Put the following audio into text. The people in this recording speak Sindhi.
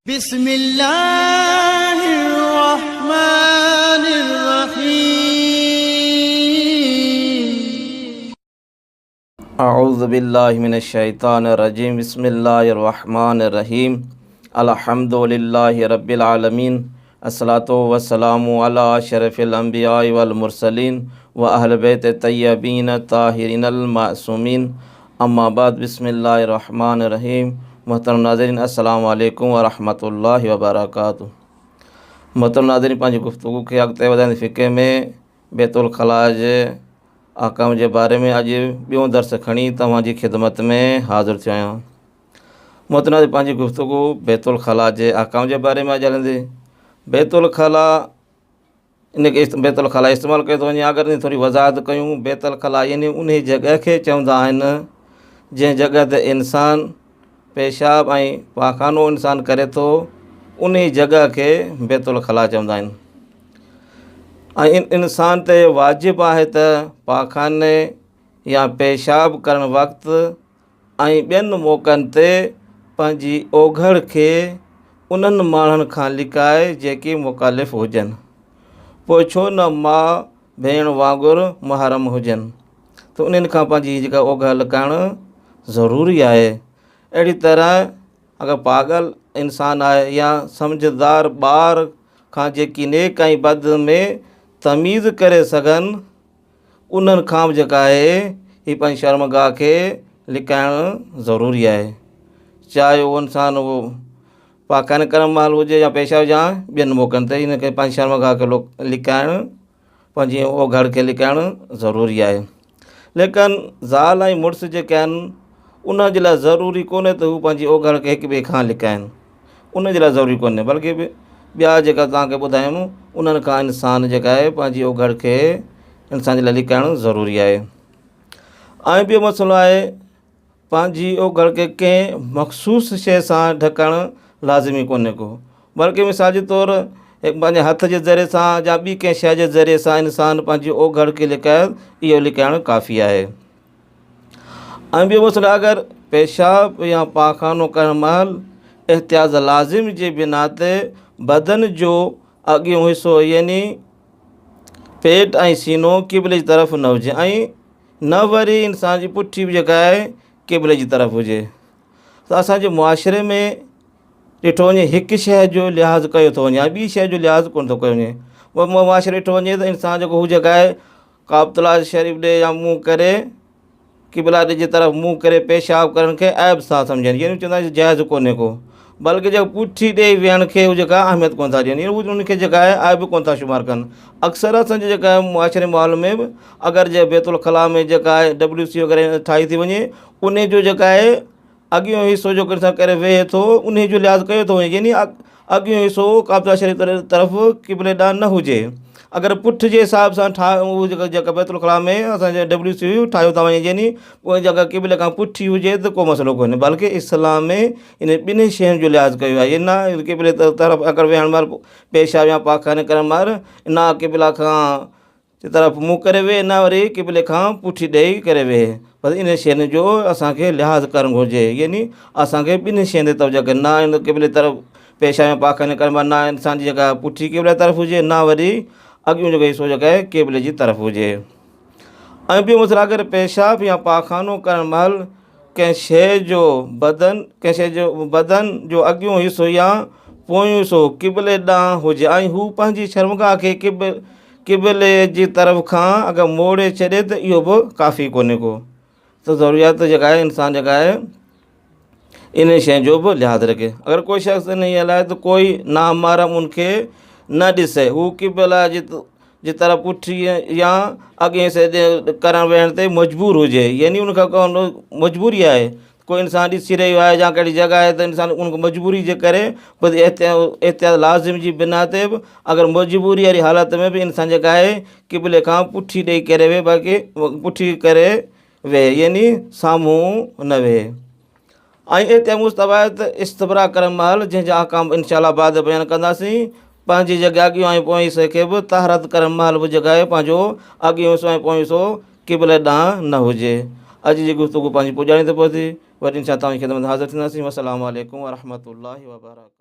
بسم الله الرحمن الرحيم. اعوذ بالله من الشيطان الرجيم بسم الله الرحمن الرحيم الحمد لله رب العالمين الصلاة والسلام على اشرف الانبياء والمرسلين واهل بيت الطيبين الطاهرين المعصومين اما بعد بسم الله الرحمن الرحيم محترم ناظرين السلام عليڪم ورحمة الله وبرڪاته محترم ناظرين پنهنجي گفتگو کي اڳتي وڌائيندي فقه ۾ بيت الخلاء جي احڪام جي باري ۾ اڄ ٻيون درس کڻي توهان جي خدمت ۾ حاضر ٿيو آهيان. محترم ناظرين پنهنجي گفتگو بيت الخلاء جي احڪام جي باري ۾ اڄ هلندي. بيت الخلاء ان کي بيت الخلاء استعمال ڪيو ٿو وڃي اگر ان ٿوري وضاحت ڪيون بيت الخلاء يعني انهي جڳهه کي چوندا آهن جنهن جڳهه تي انسان پيشاب ۽ پاخانو انسان ڪري ٿو انهي جڳهه کي بيت الخلاء چوندا آهن ۽ انسان تي واجب آهي ته پاخاني يا پيشاب ڪرڻ وقت ۽ ٻين موقعن تي پنهنجي اوگهڙ کي انهن ماڻهن کان لڪائي جيڪي مڪلف هجن پوء ڇو نه ماء ڀيڻ وانگر محرم هجن ته انهن کان پنهنجي جيڪا اوگهڙ لڪائڻ ضروري آهي اهڙي طرح اگر پاڳل انسان آهي يا سمجهدار ٻار کان جيڪي نيڪ ۽ بد ۾ تميز ڪري سگهن انهن کان به جيڪا آهي هي پنهنجي شرمگاهه کي لڪائڻ ضروري آهي چاهي اهو انسان اهو پاخاني ڪرڻ مهل هجي يا پيشاب يا ٻين موقعن تي ان کي پنهنجي شرمگاهه کي لڪائڻ پنهنجي اوگهڙ کي لڪائڻ ضروري آهي ليڪن زال ۽ مڙس جيڪي آهن ان جي لاء ضروري ڪونهي ته هو پنهنجي اوگهڙ کي هڪ ٻئي کان لڪائن ان جي لاء ضروري ڪونهي بلڪه ٻيا جيڪا توهان کي ٻڌايم انهن کان انسان جيڪا آهي پنهنجي اوگهڙ کي انسان جي لاء لڪائڻ ضروري آهي ۽ ٻيو مسئلو آهي پنهنجي اوگهڙ کي ڪنهن مخصوص شيء سان ڍڪڻ لازمي ڪونهي ڪو بلڪه مثال جي طور هڪ پنهنجي هٿ جي ذريعي سان يا ٻي ڪنهن شيء جي ذريعي سان انسان پنهنجي اوگهڙ کي لڪائي اهو لڪائڻ ڪافي آهي ۽ ٻيو مسئلو اگر پيشاب يا پاخانو ڪرڻ مهل احتياط لازم جي بنا تي بدن جو اڳيون حصو يعني پيٽ ۽ سينو قبلي جي طرف نه هجي ۽ نه وري انسان جي پٺي به جيڪا آهي قبلي جي طرف هجي ته اسانجي معاشري ۾ ڏٺو وڃي هڪ شيء جو لحاظ ڪيو ٿو وڃي ۽ ٻي شيء جو لحاظ ڪونه ٿو ڪيو وڃي معاشري ڏٺو وڃي ته انسان جيڪو هو جيڪا آهي ڪعبة الله شريف ڏي يا منهن ڪري قبله ڏي جي طرف منهن ڪري پيشاب ڪرڻ کي عيب ٿا سمجهن يعني چوندا آهن جائز ڪونهي ڪو بلڪه جيڪو پٺي ڏي ويهڻ کي هو جيڪا اهميت ڪونه ٿا ڏين يعني هو ان کي جيڪا آهي عيب ڪونه ٿا شمار ڪن اڪثر اسان جي جيڪا معاشري ماحول ۾ به اگر جي بيت الخلا ۾ جيڪا آهي ڊبليو سي وغيره ٺاهي ٿي وڃي ان جو جيڪا آهي اڳيون حصو جو ڪنهن سان ڪري ويهي ٿو، انهيء جو لحاظ ڪيو ٿو وڃي، يعني اڳيون حصو ڪعبة شريف طرف قبلي ڏانهن نه هجي. اگر پٺ جي حساب سان ٺاهيو اهو جيڪا جيڪا بيت الخلاء ۾ اسان جي ڊبليو سي ٺاهيو ٿا وڃي يعني پوء جيڪا قبلي کان پٺي هجي ته ڪو مسئلو ڪونهي بلڪه اسلام ۾ ان ٻنهي شين جو لحاظ ڪيو آهي نه قبلي طرف اگر ويهڻ مهل پيشاب يا پاخاني ڪرڻ مهل نه قبله کان جي طرف منهن ڪري ويهه نه وري قبلي کان پٺي ڏئي ڪري ويهه بس انهن شين جو اسان کي لحاظ ڪرڻ گهرجي يعني اسان کي ٻنهي شين تي توجه ڪرڻ نه ان قبلي طرف پيشاب يا پاخاني ڪرڻ مهل نه انسان جي جيڪا پٺي قبلي طرف هجي نه وري اڳيون جيڪو حصو جيڪا آهي قبلي جي طرف هجي ۽ ٻيو مسئلو اگر پيشاب يا پاخانو ڪرڻ مهل ڪنهن شيء جو بدن ڪنهن شيء جو بدن جو اڳيون حصو يا پويون حصو قبلي ڏانهن هجي ۽ هو پنهنجي شرمگاهه کي قبلي جي طرف کان اگر موڙي ڇڏي ته اهو به ڪافي ڪونهي ڪو ته ضروريات جيڪا آهي انسان جيڪا آهي ان شيء جو به لحاظ رکي اگر ڪوئي شخص انهيء لاء ته ڪوئي نامحرم ان کي نه ڏسي هو قبله جي جي طرف پٺي يا اڳئين حصي ڏي ڪرڻ ويهڻ تي مجبور هجي يعني ان کان مجبوري آهي ڪو انسان ڏسي رهيو آهي يا ڪهڙي جڳهه آهي ته انسان ان کي مجبوري جي ڪري بس احتياط لازم جي بنا تي به اگر مجبوري واري حالت ۾ به انسان جيڪا آهي قبلي کان پٺي ڏئي ڪري ويهي باقي پٺي ڪري ويهي يعني سامهون نه ويهي ۽ اهي مصطفيٰ ته استبراء ڪرڻ مهل جنهن جا احڪام انشاء الله بعد بيان ڪنداسين پنهنجي جڳهه اڳيون ۽ پوئين حصي کي به طهارت ڪرڻ مهل به جڳهه پنهنجو اڳيون حصو ۽ پويون حصو قبلي ڏانهن نه هجي. اڄ جي گفتگو پنهنجي پڄاڻي تي پهتي. وري انشاء الله توهان جي خدمت ۾ حاضر ٿينداسين. والسلام عليڪم ورحمة الله وبرڪاته.